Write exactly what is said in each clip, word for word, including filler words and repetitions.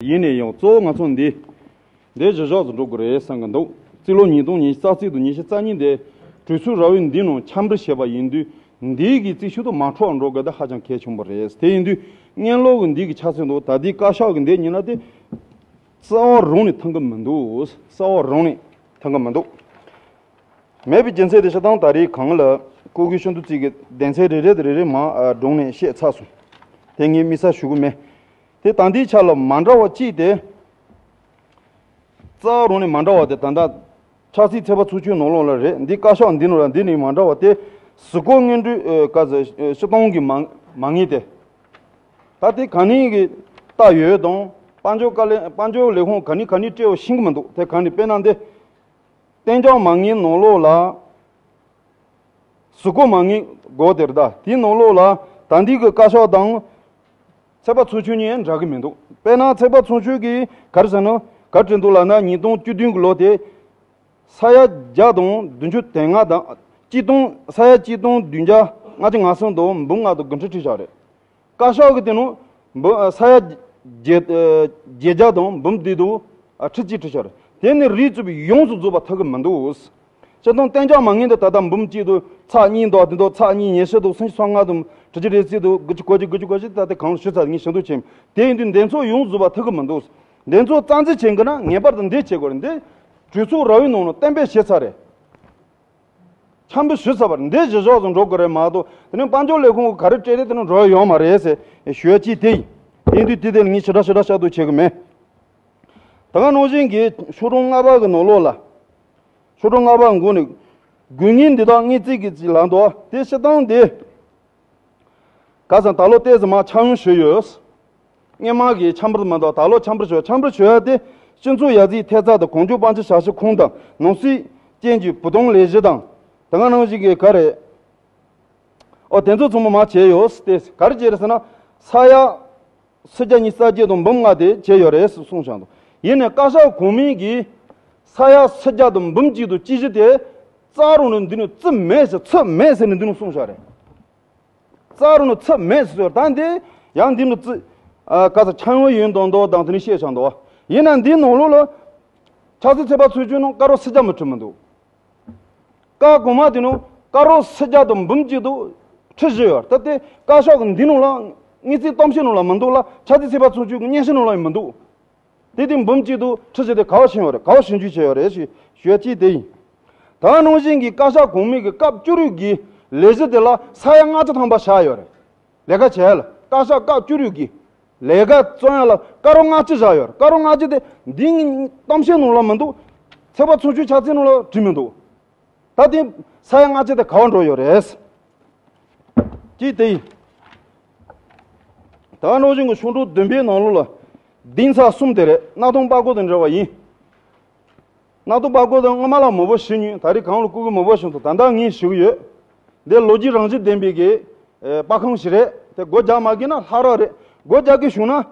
ཡིན་ནའི་ཡང་གཙོ་བོ་ང་ཚོ་འདི་འདི་གཞི་བཞག་ཏུ་འགྲོ་དགོས་རེད་བསམ་གི་འདུག་རྩིས་ལོ་ཉིས་སྟོང་ཉི་ཤུ་རྩ་གཅིག་དང་ཉི་ཤུ་རྩ་གཉིས་འདི་གྲོས་ཚོགས་ར་བའི་འདི་ནང་འཆམ་འབུལ་བྱས་པ་ཡིན་དུས། འདི་གི་རྩིས་ཤུགས་དུ་མ་འཕྲོག་འགྲོ་དགོས་ད་ཧ་ཅང་གལ་ཆེན་པོ་རེད། དེ་ཡིན་དུས་སྔོན་ལོག་གི་འདི་གི་ཆ་ཚད་འདུག་ད་ལྟའི་བཀའ་ཤག་གི་འདི་ཉིད་ལ་དེ་རྩ་བ་རང་ནས་མཐུན་གི་མི་འདུག་རྩ་བ་རང་ནས་མཐུན་གི་མི་འདུག་མེད་པའི་རྒྱུ་མཚན་དེ་ཤ་སྟག་ད་རེས་གང་ལ་སྐུ་སྒེར་ཤིན་ཏུ་རྩིས་ཀྱི་སྡེ་ཚན་རེ་རེ་དང་རེ་རེ་མ་ཨ་སྒྲུང་ནས་བཤད་ཚར་སོང་། དེ་ངས་དམིགས་བསལ་ཞུ་གི་མེད། དེ་ད་ལྟའི་ཆ་ལ་མ་འདྲ་བ་གཅིག་དེ། རྩ་བ་རང་ནས་མ་འདྲ་བ་དེ་ད་ལྟ་ཆབ་སྲིད་ཚོགས་པ་ཚོགས་ཆུང་ནང་ལོགས་ལ་རེད། འདི་བཀའ་ཤག་འདི་ནང་ལ་འདི་ནས་མ་འདྲ་བ་དེ། གཟིགས་སྐོར་སྔོན་འགྲོའི་ཨ་ག་ཟེ་སྤྱི་སྟངས་ཀྱི་མ་མ་ངེས་དེ། ད་དེ་ག་ནས་ཀྱི་ལྟ་ཡོད་དང་། དཔལ་འབྱོར་བཀའ་བློན་དཔལ་འབྱོར་ལས་ཁུངས་ག་ནས་ག་ནས་སྤྲད་པ་ཤེས་གི་མི་འདུག་དེ་ག་ནས་དཔེར་ན་འདི། གཏན་འཇགས་མ་དངུལ་ནང་ལོགས་ལ། གཟིགས་སྐོར་མ་དངུལ་སྒོ་དེར་ད་དེའི་ནང་ལོགས་ལ་ད་འདི་གི་བཀའ་ཤག་དང་། ཚོགས་པ་ཚོགས་ཆུང་གཉིས་འདྲ་གི་མི་འདུག་དཔེར་ན་ཚོགས་པ་ཚོགས་ཆུང་གིས་ག་རེ་ཟེར་ན་ག་རེ་བྲིས་འདུག་ལབ་ན། ཉིས་སྟོང་བཅུ་བདུན་གྱི་ལོ་དེ་ས་ཡ་བརྒྱ་དང་བདུན་ཅུ་དོན་ལྔ་དང་། གཅིག་སྟོང་ས་ཡ་གཅིག་སྟོང་བདུན་བརྒྱ་ལྔ་བཅུ་ང་གསུམ་དང་འབུམ་ལྔ་དང་དགུ་ཁྲི་ཁྲི་བཞག་རེད། བཀའ་ཤག་གི་དེ་ནང་འབུམ་ས་ཡ་བརྒྱད་བརྒྱད་བརྒྱ་དང་འབུམ་བདུན་དང་ཁྲི་གཅིག་ཁྲི་ཤར། དེ་ནི་རིགས་གཅིག་པུ་ཡོངས་སུ་རྫོགས་པ་ཐུབ་ཀྱི་མི་འདུག་སྤྱིར་བཏང་གཏན་འཇགས་མ་དངུལ་འདི་ད་ལྟ་འབུམ་གཅིག་དང་ཚེག་གཉིས་འདུག་དེ་འདུག་ཚེག་གཉིས་ཉི་ཤུ་དང་སུམ་ཅུ་སོ་ལྔ་དང་དྲུག་ཅུ་རེ་གཅིག་དང་དགུ་བཅུ་གོ་གཅིག་དགུ་བཅུ་གོ་གཅིག་ད་ལྟ་གང་ལ་ཞུ་ཚར་ངས་ཞུ་འདོད་བྱེད། དེ་ཡིན་དུས་འདི་ཚོ་ཡོངས་སུ་རྫོགས་པ་ཐུབ་ཀྱི་མི་འདུག་འདི་ཚོ་རྩ་འཛིན་བྱེད་དགོས་ན་ངེས་པར་དུ་འདི་བྱེད་དགོས་རེད། འདི་གྲོས་ཚོགས་ར་བའི་ནང་ལ་གཏན་འབེབས་བྱས་ཚར་རེད། འཆམ་འབུལ་ཞུས་ཚར་བ་རེད། འདི་གཞི་བཞག་ཏུ་འགྲོ་དགོས་རེད་མ་གཏོགས། དེ་ནས་དཔལ་འབྱོར་ལས་ཁུངས་ག་རེ་སྤྲད་རེད་དེ་ནས་འགྲོ་ཡ་ཡོད་མ་རེད་ཟེར་ཞུ་ཡ་གཅིག་དེ་ཡིན། དེ་དུས་དེ་དེ་ལ་ངས་ཞེ་དྲག་ཞེ་དྲག་བཤད་འདོད་བྱེད་གི་མེད། ད་ག་ནང་བཞིན་གྱི་ཤོག་གྲངས་ལྔ་པ་གི་ནང་ལོགས་ལ། ཤོག་གྲངས་ལྔ་པ་འགོ་ནས་དགོས་ངེས་འདི་དག་དངུལ་རྩིས་ཀྱི་ལ་འདུག་དེ་སྤྱིར་བཏང་དེ། ག་ས་ད་ལོ་ཏོག་ཙམ་མར་ཆག་ཡང་ཞུས་ཡོད། སྔོན་མ་གི་འཆམ་འབུལ་མ་གཏོགས་ད་ལོ་འཆམ་འབུལ་ཞུ་ཡ། འཆམ་འབུལ་ཞུ་ཡ་དེ་སྤྱི་ཚོགས་ཡར་རྒྱས་ཐེབས་རྩ་དང་གངས་ལྗོངས་དཔལ་འབྱོར་ཞབས་ཞུ་ཁང་དང་ནང་སྲིད་ཅན་གྱི་བུ་གདོང་ལས་གཞི་དང་། ད་ག་ནང་བཞིན་གྱི་ག་རེ། ཨོ་དེ་ཚོ་ཚང་མ་མར་བྱས་ཡོད་དེ། ག་རེ་བྱས་རེད་ཟེར་ན། ས་ཡ་སུམ་བརྒྱ་ཉི་ཤུ་རྩ་བརྒྱད་དང་འབུམ་ལྔ་དེ་བྱས་ཡོད་རེད་གསུངས་བཞག་འདུག་ཡིན་ནའི་བཀའ་ཤག་གོང་མའི་གིས་ས་ཡ་སུམ་བརྒྱ་དང་འབུམ་གཅིག་དང་གཅིག་བཞི་དེ་རྩ་རུ་ནས་འདི་ནས་རྩིས་མེད་ཟེར། རྩིས་མེད་ཟེར་ནས་འདི་ནས་གསུངས་བཞག་རེད། རྩ་རུ་ནས་རྩིས་མེད་ཟེར། ད་འདི་ཡང་འདི་ནས་རྩིས་ཨ་ག་ས་ཆག་ཡང་ཡོད་མདོག་མདོག་དང་དེ་ནས་བཤད་བཞག་འདུག་ཡིན་ན་འདིའི་ནང་ལོགས་ལ་ཆབ་སྲིད་ཚོགས་པ་ཚོགས་ཆུང་ནང་སྐབས་རོགས་སུམ་བརྒྱ་མ་བྲིས་མི་འདུག་སྐབས་གོང་མ་དེ་ནང་སྐབས་རོགས་སུམ་བརྒྱ་དང་འབུམ་གཅིག་དང་ཁྲི་བཞི་ཡོད། ད་དེ་བཀའ་ཤག་གི་འདི་ནང་ལ་དངུལ་རྩིས་གཏམ་བཤད་ནང་ལ་མི་འདུག་ལ། ཆབ་སྲིད་ཚོགས་པ་ཚོགས་ཆུང་གི་སྙན་ཞུ་ནང་ལ་ཡང་མི་འདུག་དེ་དེ་འབུམ་གཅིག་དང་ཁྲི་བཞི་དེ་ག་པར་ཕྱིན་ཡོད་རེད། ག་པར་ཞིབ་འཇུག་བྱས་ཡོད་རེད་ཞེས་ཞུ་ཡ་གཅིག་དེ་ཡིན། ད་ནང་བཞིན་གྱི་བཀའ་ཤག་གོང་མའི་གི་སྐབས་བཅུ་དྲུག་གི་ལས་གཞི་དེ་ལ་ས་ཡ་ལྔ་བཅུ་ཐམ་པ་བཞག་ཡོད་རེད། ལས་ཀ་བྱས་ལ་བཀའ་ཤག་སྐབས་བཅུ་དྲུག་གི་ལས་ཀ་བརྩོན་ཡ་ལ་སྐབས་རོགས་ལྔ་བཅུ་བཞག་ཡོད་རེད། སྐབས་རོགས་ལྔ་བཅུ་དེ་འདི་གཏམ་བཤད་ནང་ལ་མི་འདུག་ཚོགས་པ་ཚོགས་ཆུང་ཆ་ཚང་ནང་ལ་བྲིས་མི་འདུག་ད་དེ་ས་ཡ་ལྔ་བཅུ་དེ་ག་པར་འགྲོ་ཡོད་རེད། གཅིག་དེ་ཡིན། ད་ག་ནང་བཞིན་གྱི་ཤོག་གྲངས་བདུན་པའི་ནང་ལོགས་ལ་འདི་ཚར་གསུམ་དེ་རེད། གནའ་སྟོང་པར་སྐོར་དང་འབྲེལ་བ་ཡིན། གནའ་སྟོང་པར་སྐོར་དང་སྔོན་མ་ལ་མང་པོ་ཞུས་མྱོང་། ད་རེས་གང་ལ་སྐུ་གུ་མང་པོ་ཞུས་འདུག་ད་ལྟ་ངས་ཞུ་གི་ཡོད། འདི་ལོ་རྒྱུས་རང་བཞིན་ལྡན་པའི་གི་ཨེ་པར་ཁང་ཞིག་རེད། དེ་སྒོ་རྒྱག་མ་དགོས་ན་ལྷག་རོགས་རེད། སྒོ་རྒྱག་གི་བྱུང་ན།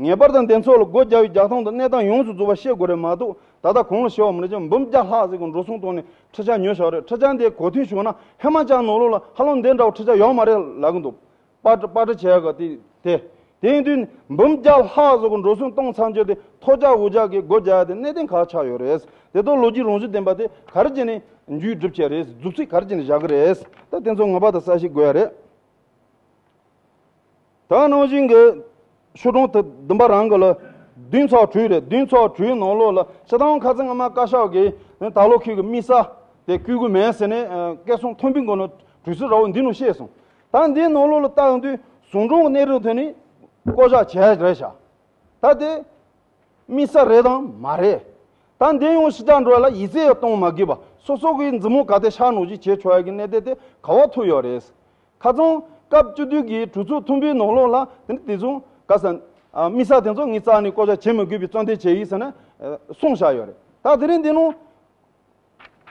ངེས་པར་དུ་འདི་ཚོ་ལ་སྒོ་རྒྱག་པའི་རྒྱག་སྟངས་དང་གནས་སྟངས་ཡོངས་སུ་རྫོགས་པ་ཤེས་དགོས་རེད་མ་གཏོགས། ད་ལྟ་གོང་ལ་ཞུས་པ་མ་ནང་བཞིན་འབུམ་བརྒྱ་ལྷག་ཟིག་གི་འགྲོ་སོང་བཏང་ནས་འཕྲུལ་ཆས་ཉོས་བཞག་རེད། འཕྲུལ་ཆས་འདི་གོ་ཐོས་བྱུང་ན་ཧེ་མ་ཅག་ནང་ལོགས་ལ་ཧ་ལམ་འདི་འདྲ་བ་འཕྲུལ་ཆས་ཡོད་མ་རེད་ལབ་གི་འདུག་པར་པར་སྐྲུན་བྱེད་ཡག་གི་དེ་དེ། དེ་ཡིན་དུས་འབུམ་བརྒྱ་ལྷག་ཟིག་གི་འགྲོ་སོང་བཏང་ཚར་རྗེས་དེ་ཐོ་རྒྱག་འོ་རྒྱག་གི་སྒོ་རྒྱག་ཡ་དེ་གནད་དོན་ག་ཆགས་ཡོད་རེད། དེ་དག་ལོ་རྒྱུས་རང་བཞིན་ལྡན་པ་དེ་ག་རེ་བྱས་ནས་མཇུག་སྒྲུབ་བྱས་རེད། མཛུབ་ཚིག་ག་རེ་བྱས་ནས་བཞག་གི་རེད། ད་དེ་ཚོ་ངེས་པར་དུ་གསལ་བཤད་དགོས་ཡ་རེད། ད་ནང་བཞིན་གྱི་ཤོག་གྲངས་དེ་བདུན་པ་རང་གི་ལ་བདུན་ཚེག་དྲུག་རེད། བདུན་ཚེག་དྲུག་ནང་ལོགས་ལ་སྤྱིར་བཏང་ཁ་སང་སྔ་མ་བཀའ་ཤག་གིས་ད་ལོ་ཁུལ་གྱི་དམིགས་བསལ་དེ་བསྐུལ་གྱི་མེད་ཟེར་ནས་ཨ་སྐད་གསང་མཐོན་པོའི་སྒོ་ནས་གྲོས་ཚོགས་ར་བ་འདི་ནང་བཤད་སོང་། ད་འདིའི་ནང་ལོགས་ལ་ལྟ་ཡོང་དུས་ཟུང་དྲུང་གི་གནས་རིམ་ཐོག་ནས་བསྐོ་བཞག་བྱས་རེད་ཤག་ད་དེ་དམིགས་བསལ་རེད་དམ་མ་རེད། ད་འདི་ཡང་ཕྱི་རྒྱལ་འགྲོ་ཡ་ལ་ཡིག་ཚད་ཡང་གཏོང་མ་དགོས་པ་སོ་སོ་གི་མཛུབ་མོ་ག་དེ་ཤར་ནང་བཞིན་བྱེད་ཆོག་ཡ་གི་གནད་དོན་དེ་ག་པར་ཐུག་ཡོད་རེད། ཁ་སང་སྐབས་བཅུ་བདུན་གྱི་གྲོས་ཚོགས་མཐོན་པོའི་ནང་ལོགས་ལ་དེ་ནི་དེ་ཚོ་ག་ས་ཨ་དམིགས་བསལ་དེ་ཚོ་ངས་རྩ་ནས་བསྐོ་བཞག་བྱེད་མི་དགོས་པའི་རྩ་འཛིན་བྱས་ཡིན་ཟེར་ནས་ཨ་གསུངས་བཞག་ཡོད་རེད། ད་དེ་རིང་འདི་ནང་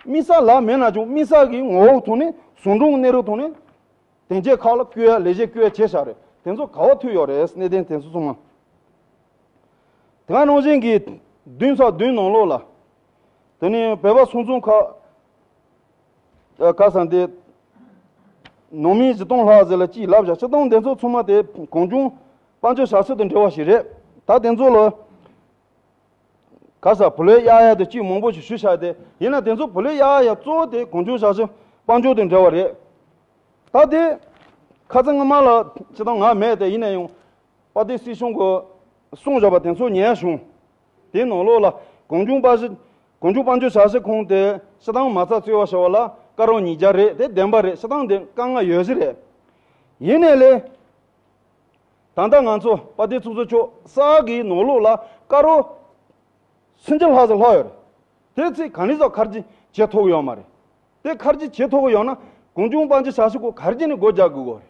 དམིགས་བསལ་ལ་མེད་ན་ཀྱང་དམིགས་བསལ་གྱི་ངོ་བོ་ཐོག་ནས་ཟུང་དྲུང་གནས་རིམ་ཐོག་ནས་དེ་འབྱེད་ཁག་ལ་བསྐུལ་ཡ་ལས་བྱེད་བསྐུལ་ཡ་བྱས་བཞག་རེད། དེ་ཚོ་ག་པར་ཐུག་ཡོད་རེད། གནད་དོན་དེ་ཚོ་ཚང་མ། དེ་ག་ནང་བཞིན་གྱི་བདུན་ཚེག་བདུན་ནང་ལོགས་ལ། དེ་ནས་བོད་པ་སོང་ཙང་ཁག་ཨ་ཁ་སང་དེ་ནང་མི་བཞི་སྟོང་ལྷག་ཟེར་ལ་ཅིག་ལབ་བཞག་སྤྱིར་བཏང་དེ་ཚོ་ཚང་མ་དེ་གངས་ལྗོངས་དཔལ་འབྱོར་ཞབས་ཞུ་དང་འབྲེལ་བ་ཞིག་རེད། ད་དེ་ཚོ་ལ་ ག་ས་བུ་ལོན་གཡར་ཡ་དེ་ཅིག་མང་པོ་ཞིག་ཞུས་བཞག་སྟེ། ཡིན་ན་དེ་ཚོ་བུ་ལོན་གཡར་ཡ་གཙོ་བོ་དེ་གངས་ལྗོངས་ཞབས་ཞུ་དཔལ་འབྱོར་དང་འབྲེལ་བ་རེད། ད་དེ་ཁ་སང་སྔ་མ་ལ་སྤྱིར་བཏང་ང་མེད་དེ། ཡིན་ན་ཡང་དཔལ་ལྡན་སྲིད་སྐྱོང་གིས་གསུངས་བཞག་པ་དེ་ཚོ་ཉན་བྱུང་། དེའི་ནང་ལོགས་ལ་གངས་ལྗོངས་དཔལ་གངས་ལྗོངས་དཔལ་འབྱོར་ཞབས་ཞུ་ཁང་དེ་སྤྱིར་བཏང་མ་རྩ་བཙུགས་པ་བྱ་བ་ལ་སྐར་གྲངས་ཉིས་བརྒྱ་རེད། དེ་བདེན་པ་རེད། སྤྱིར་བཏང་དེ་དཀའ་ངལ་ཡོད་ས་རེད། ཡིན་ནའི་ལས། ད་ལྟ་ང་ཚོ་དཔལ་ལྡན་ཚོགས་གཙོ་མཆོག་གསར་གྱི་ནང་ལོགས་ལ་སྐར་གྲངས་སུམ་ཅུ་ལྷག་ཙམ་ལྷག་ཡོད་རེད། དེ་ཚེ་ག་ནས་ཙམ་ཁ་རྗེ་བྱེད་ཐུབ་ཀྱི་ཡོད་མ་རེད། དེ་ཁ་རྗེ་བྱེད་ཐུབ་ཀྱི་ཡོད་ན་གངས་ལྗོངས་དཔལ་འབྱོར་ཞབས་ཞུ་ཁང་ག་རེ་བྱས་ནས་སྒོ་རྒྱག་དགོས་ཀྱི་ཡོད་རེད།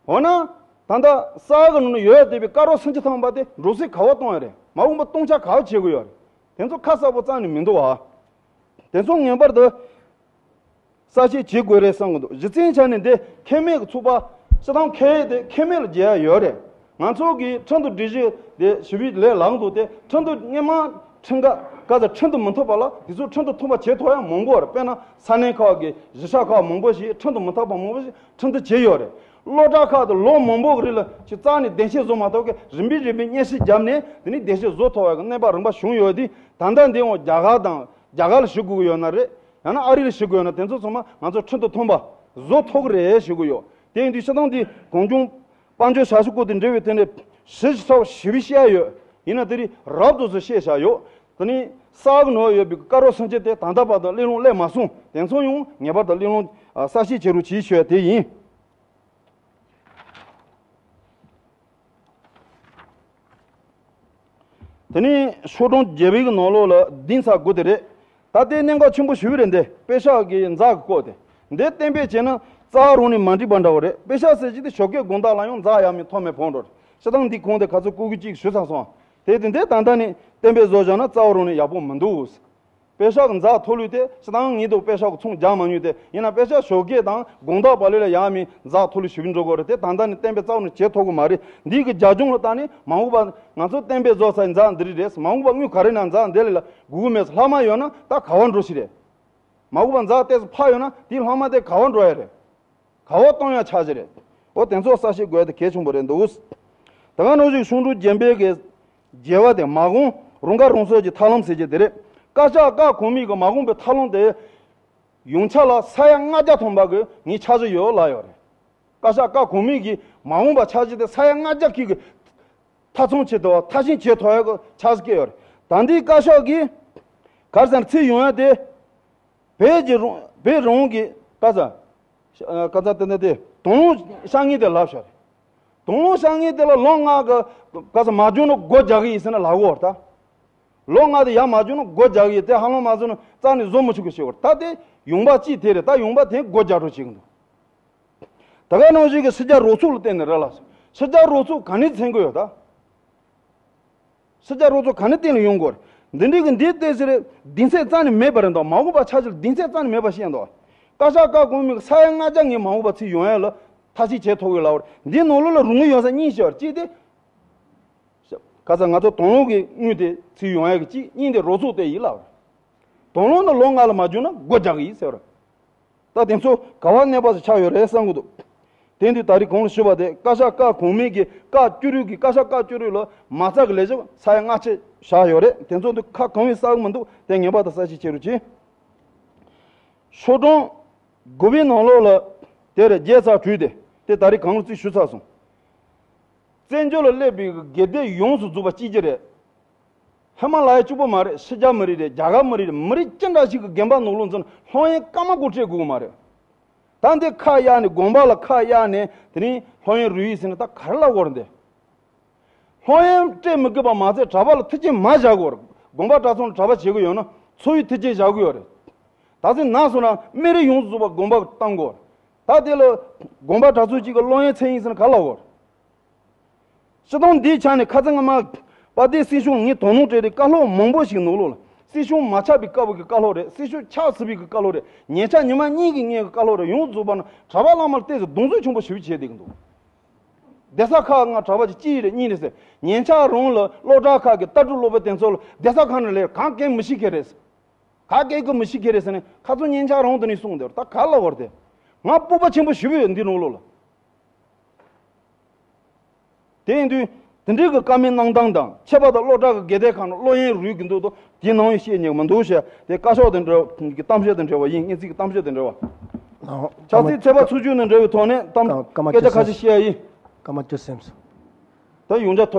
འོ་ན། ད་ལྟ་གསར་གྱི་ནང་ནས་ཡོད་བསྡད་པའི་སྐར་གྲངས་སུམ་ཅུ་ཐམ་པ་དེ་འགྲོ་སོང་ག་པར་གཏོང་ཡ་རེད། མ་འོངས་པ་གཏོང་ཆ་ག་པར་བྱེད་དགོས་ཡོད་རེད། དེ་ཚོ་ཁ་གསལ་པོ་རྩ་ནས་མི་འདུག་བ། དེ་ཚོ་ངེས་པར་དུ་གསལ་བཤད་བྱེད་དགོས་རེད་བསམ་གྱི་འདུག་གཞི་རྩའི་ཆ་ནས་འདི་ཁེ་མེད་ཀྱི་ཚོགས་པ། སྤྱིར་བཏང་ཁེ་ཡས་དེ་ཁེ་མེད་ལ་འཇལ་ཡ་ཡོད་རེད། ང་ཚོ་གི་ཁྲིམས་དང་སྒྲིག་གཞི་དེ་ཞིབ་ཕྲའི་ལས་ལངས་འདུག་དེ་ཁྲིམས་དང་སྔོན་མ་ཁྲིམས་འགལ་ག་ཚོད་ཁྲིམས་དང་མི་མཐུན་པ་ལ་དེ་ཚོ་ཁྲིམས་དང་མཐུན་པ་བྱེད་ཐུབ་ཡ་མང་པོ་རེད། དཔེར་ན་ས་གནས་ཁག་གི་གཞིས་ཆགས་ཁག་མང་པོ་ཞིག་ཁྲིམས་དང་མི་མཐུན་པ་མང་པོ་ཞིག་ཁྲིམས་གཏུག་བྱས་ཡོད་རེད། སློབ་གྲྭ་ཁག་དེ་ལོ་མང་པོ་གི་རིང་ལ་ཅིག་རྩ་ནས་གདན་ཞུ་བཟོ་མ་ཐུབ་མཁན་རིམ་པས་རིམ་པས་སྙན་ཞུ་བརྒྱབ་ནས་དེ་ནས་གདན་ཞུ་བཟོ་ཐུབ་པ་གི་གནས་བབ་རིམ་པ་བྱུང་ཡོད་དེ། ད་ལྟ་འདི་འོང་རྒྱ་གར་དང་རྒྱ་གར་ལ་ཞུ་དགོས་ཀྱི་ཡོད་ན་རེད། ཡང་ན་ཨ་རི་ལ་ཞུ་དགོས་ཡོད་ན་དེ་ཚོ་ཚང་མ་ང་ཚོ་ཁྲིམས་དང་མཐུན་པ་བཟོ་ཐུབ་ཀྱི་རེད་ཞུ་གི་ཡོད། དེ་ཡིན་དུས་སྤྱིར་བཏང་འདི་གངས་ལྗོངས་དཔལ་འབྱོར་ཞབས་ཞུ་སྐོར་དེ་འབྲེལ་བའི་ཐད་ནས་ཞིབ་ཞིབ་ཚགས་ཞིབ་བཤད་ཡོད། ཡིན་ན་དེ་རིང་རབ་ཏུ་བཟོ་བཤད་བཞག་ཡོད། དེ་ནས་གསར་གྱི་ནང་ཡོད་པའི་སྐར་གྲངས་སུམ་ཅུ་དེ་ད་ལྟ་བར་དུ་གླེང་སློང་སླེབས་མ་སོང་། དེ་ཚོ་ཡང་ངེས་པར་དུ་གླེང་སློང་གསལ་བཤད་བྱེད་རོགས་གྱིས་ཞུ་ཡ་དེ་ཡིན། དེ་ནས་ཤོག་གྲངས་བརྒྱད་པའི་གི་ནང་ལོགས་ལ་བདུན་ཚེག་དགུ་དེ་རེད། ད་ལྟའི་གནད་འགག་ཆེན་པོ་ཞེ་པོ་རེད། འདི་པེ་ཤག་གི་འཛའ་གི་སྐོར་དེ། འདི་གཏན་འབེབས་བྱས་ན་རྩ་བ་རང་ནས་མ་འགྲིག་པ་འདྲ་བོ་རེད། པེ་ཤག་ཟེར་གྱི་དེ་ཞོགས་ཀས་དགོང་དག་ལ་ཡང་འཛའ་ཡ་མེད་ཐོག་མེད་ཕོག་འགྲོ་རེད། སྤྱིར་བཏང་འདི་གོང་དེ་ག་ཚོད་བསྐུར་གི་ཅིག་ཞུས་ཚར་སོང་། དེ་དེ་འདི་ད་ལྟ་ནས་གཏན་འབེབས་བཟོ་བཞག་ན་རྩ་བ་རང་ནས་ཡག་པོ་མི་འདུག་པེ་ཤག་གི་འཛའ་ཐོ་ལུས་དེ་སྤྱིར་བཏང་ངེད་དང་པེ་ཤག་གི་ཚོང་རྒྱག་མ་མྱོང་དེ། ཡིན་ན་པེ་ཤག་ཞོགས་ཀས་དང་དགོང་དག་བར་ལ་ཡ་མི་འཛའ་ཐོ་ལུས་ཞུ་བའི་འགྲོ་དགོས་རེད། དེ་ད་ལྟ་ནས་གཏན་འབེབས་རྩ་བ་ནས་བྱེད་ཐུབ་ཀྱི་མ་རེད། འདི་གི་རྒྱབ་ལྗོངས་ལ་བལྟས་ནས་མ་འོངས་པ་ང་ཚོ་གཏན་འབེབས་བཟོ་ས་འཛའ་འདི་རིགས་རེད། མ་འོངས་པ་དངུལ་ག་རེ་ན་འཛའ་འདི་ལས་ལ་དགོས་ཀྱི་མེད། ལྷག་མ་ཡོད་ན་ད་ག་བ་འགྲོ་ཞིག་རེད། མ་འོངས་པ་འཛའ་ཏོག་ཙམ་འཕར་ཡོང་ན་དེའི་ལྷག་མ་དེ་ག་བ་འགྲོ་ཡ་རེད། ག་བ་གཏོང་ཡ་ཆགས་ཀྱི་རེད། འོ་དེ་ཚོ་གསལ་བཤད་དགོས་ཡ་དེ་གལ་ཆེན་པོ་རེད་འདུག་ད་ག་ནང་བཞིན་ཤོག་གྲངས་བརྒྱད་པའི་གི་བརྒྱད་པ་དེ་མ་དགོངས་རང་ཁ་རང་གསོ་གི་ཐབས་ལམ་ཟེར་གྱི་དེ་རེད། བཀའ་ཤག་བཀའ་གོང་མའི་གི་མ་དགོངས་པའི་ཐབས་ལམ་དེ་ཡོངས་ཁྱབ་ལ་ས་ཡ་ལྔ་བརྒྱ་ཐམ་པ་གི་ངས་འཆར་གཞི་ཡོད་ལབ་ཡོད་རེད། བཀའ་ཤག་བཀའ་གོང་མའི་གི་མ་འོངས་པ་འཆར་གཞི་དེ་ས་ཡ་ལྔ་བརྒྱ་གི་གི་མཐའ་ཚོང་བྱེད་ཐུབ་པ་མཐའ་ཞེན་བྱེད་ཐུབ་ཡ་གི་འཆར་གཞི་བཀལ་ཡོད་རེད། ད་འདི་བཀའ་ཤག་གིས་ག་རེ་ཟེར་ན་ཚུར་ཡོང་ཡ་དེ། བོད་ཀྱི་རང་བོད་རང་གི་ག་ས། ཨ་ག་ས་དེ་འདྲ་དེ་དང་བླངས་བྱ་ངན་དེ་ལབ་ཤག་རེད། དང་བླངས་བྱ་ངན་དེ་ལ་ལོ་ལྔ་གི་ག་ས་མ་བྱུང་ན་སྒོ་རྒྱག་གི་ཡིན་ཟེར་ན་ལབ་གོ་ད། ལོ་ལྔ་དེ་ཡར་མ་བྱུང་ན་སྒོ་རྒྱག་གི་ཡིན། དེ་ཧ་ལམ་མ་བཟོ་ན་རྩ་ནས་བཟོ་མི་ཆོག་གི་ཞེས་པ་རེད། ད་དེ་ཡོང་འབབ་གཅིག་དེ་རེད། ད་ཡོང་འབབ་དེ་སྒོ་རྒྱག་རོགས་བྱེད་གི་འདུག་ད་ག་ནང་བཞིན་གི་ཕྱི་རྒྱལ་རོགས་ཚོགས་ལ་བརྟེན་ནས་རེད་ལ། ཕྱི་རྒྱལ་རོགས་ཚོགས་ག་ནས་འཚོལ་གི་ཡོད་ད། ཕྱི་རྒྱལ་རོགས་ཚོགས་ག་ནས་བརྟེན་ནས་ཡོང་དགོས་རེད། འདི་འདྲའི་གི་འདིའི་ལྟས་ཟེར་རེད། གདེང་ཚོད་རྩ་ནས་མེད་པ་རེད་འདུག་མ་འོངས་པ་ཆ་ཤས་ལ་གདེང་ཚོད་རྩ་ནས་མེད་པ་ཤེས་འདུག་བཀའ་ཤག་བཀའ་གོང་མའི་ས་ཡ་ལྔ་བརྒྱ་ངས་མ་འོངས་པ་ཚུར་ཡོང་ཡ་ལ་ཐབས་ཤེས་བྱེད་ཐུབ་གི་ལབ་པ་རེད། འདིའི་ནང་ལོགས་ལ་རུང་གི་ཡོད་ས་གཉིས་ཤིག་ཡོད་རེད། གཅིག་དེ། ག་ས་ང་ཚོ་དང་བླངས་ཀྱི་དངུལ་དེ་ཚུར་ཡོང་ཡ་གི་གཅིག་གཉིས་དེ་རོགས་ཚོགས་དེ་ཡིན་ལབ་པ་རེད། དང་བླངས་ནི་ལོ་ལྔ་ལ་མ་བྱུང་ན་སྒོ་རྒྱག་གི་ཡིན་ཟེར་བ་རེད། ད་དེ་ཚོ་ག་བ་གནས་པ་ཞིག་ཆགས་ཡོད་རེད་བསམ་གི་འདུག་དེ་དུས་ད་རེས་གོང་ལ་ཞུས་པ་དེ་བཀའ་ཤག་བཀའ་གོང་མའི་གི་བཀའ་བཅུ་དྲུག་གི་བཀའ་ཤག་བཀའ་བཅུ་དྲུག་ལ་མ་རྩ་གི་ལས་བྱེད་ས་ཡ་ལྔ་ཆེད་བཞག་ཡོད་རེད། དེ་ཚོ་འདི་ཁ་གང་བའི་གསལ་གི་མི་འདུག་དེ་ངེས་པར་དུ་གསལ་བཤད་བྱེད་རོགས་གྱིས། ཤོག་གྲངས་དགུ་པའི་ནང་ལོགས་ལ་དེ་རེད། བརྒྱད་ཚེག་དྲུག་དེ་དེ་ད་རེས་གོང་ལ་རྩིས་ཞུས་ཚར་སོང་། བཙན་བྱོལ་ལ་སླེབས་པའི་དགེ་སྡིག་ཡོངས་སུ་རྫོགས་པ་གཅིག་གྱུར་རེད། ཧི་མ་ལ་ཡ་གཅིག་པོ་མ་རེད། ཕྱི་རྒྱལ་མི་རིགས་རེད། རྒྱ་གར་མི་རིགས་རེད། མི་རིགས་ཅི་འདྲ་ཞིག་གི་དགོན་པ་ནང་ལོགས་འཛུལ་ན་སློབ་ཡོན་སྐར་མ་དགུ་སྤྲད་དགོས་ཀྱི་མ་རེད། ད་འདི་ཁ་གཡར་ནས་དགོན་པ་ལ་ཁ་གཡར་ནས་དེ་རིང་སློབ་ཡོན་རུལ་ཡིན་ཟེར་ན་ད་ག་རེ་ལབ་དགོས་རེད་འདི། སློབ་ཡོན་སྤྲད་མི་དགོས་པ་མ་ཚད་གྲྭ་པ་ལ་མཐུན་རྐྱེན་མར་བཞག་དགོས་རེད། དགོན་པ་གྲྭ་ཚང་ལ་གྲྭ་པ་བྱེད་ཀྱི་ཡོད་ན་འཚོ་བའི་མཐུན་རྐྱེན་བཞག་གི་ཡོད་རེད། ད་ཚེ་ན་སོང་ན་སྨན་རིན་ཡོངས་སུ་རྫོགས་པ་དགོན་པ་གཏོང་དགོས་རེད། ད་དེ་ལ་དགོན་པ་གྲྭ་ཚང་གཅིག་གི་སློབ་ཡོན་ཚད་ཡིན་ཟེར་ན་ག་རེ་ལབ་དགོས་རེད། སྤྱིར་བཏང་འདིའི་ཆ་ནས་ཁ་སང་སྔ་མ་དཔལ་ལྡན་སྲིད་སྐྱོང་ངས་དོ་སྣང་སྤྲད་དེ་བཀའ་སློབ་མང་པོ་ཞིག་ནང་ལོགས་ལ། སྲིད་སྐྱོང་མ་ཆགས་པའི་སྐབས་ཀྱི་བཀའ་སློབ་རེད། སྲིད་སྐྱོང་ཆགས་ཟིན་པའི་གི་བཀའ་སློབ་རེད། ཉེ་ཆར་ཉི་མ་གཉིས་ཀྱི་སྔོན་གྱི་བཀའ་སློབ་རེད། ཡོངས་རྫོགས་པ་ན་གྲྭ་པ་བླ་མར་ཏོག་ཙམ་གདེང་ཚོད་ཆེན་པོ་ཞེ་པོ་བྱས་བསྡད་ཀྱི་འདུག་གདན་ས་ཁག་ལྔ་གྲྭ་པ་ཅིག་གཅིག་རེད་གཉིས་རེད་ཟེར། ཉེ་ཆར་རང་ལ་སློབ་གྲྭ་ཁག་གི་ལྟ་གྲུབ་སློབ་དཔོན་དེ་ཚོ་ལ་གདན་ས་ཁག་ནས་ལས་གང་གས་མི་ཤེས་མཁན་རེད་ཟེར། ག་གས་གི་མི་ཤེས་མཁན་རེད་ཟེར་ནས་ཁ་ཚོན་ཉན་ཆག་རང་དུ་ནས་གསུངས་འདུག་ད་ག་ལ་བར་དེ། ང་སྤོབས་པ་ཆེན་པོ་ཞེ་པོ་ཡོད་འདི་ནང་ལོགས་ལ། དེ་ཡིན་དུས་ དེ་འདྲའི་གི་བཀའ་མོལ་གནང་སྟངས་དང་ཆད་པ་དང་གློ་བཀྲ་གི་འགལ་ཟླའི་ཁ་ནས་བློ་གཡེང་རུལ་གི་འདུག་དོ། དེའི་ནང་ཡང་བཤད་ཉན་གི་མི་འདུག་ཞེས་དེ་བཀའ་ཤོག་དེ་འདྲ་གི་གཏམ་བཤད་དེ་འདྲ་བ་ཡིན། སྙན་ཚིག་གི་གཏམ་བཤད་དེ་འདྲ་བ། ལགས་སོ། ཕྱག་ཚིག་ཚེས་པ་ཚོགས་བཅར་ནས་འབྲེལ་བའི་ཐོག་ནས་གཏམ་སྐད་ཆ་ཁ་ཤས་བཤད་ཡ་ཡིན། སྐར་མ་བཅུ་སེམས་སོ། ད་ཡོངས་ཆ་ཐོ།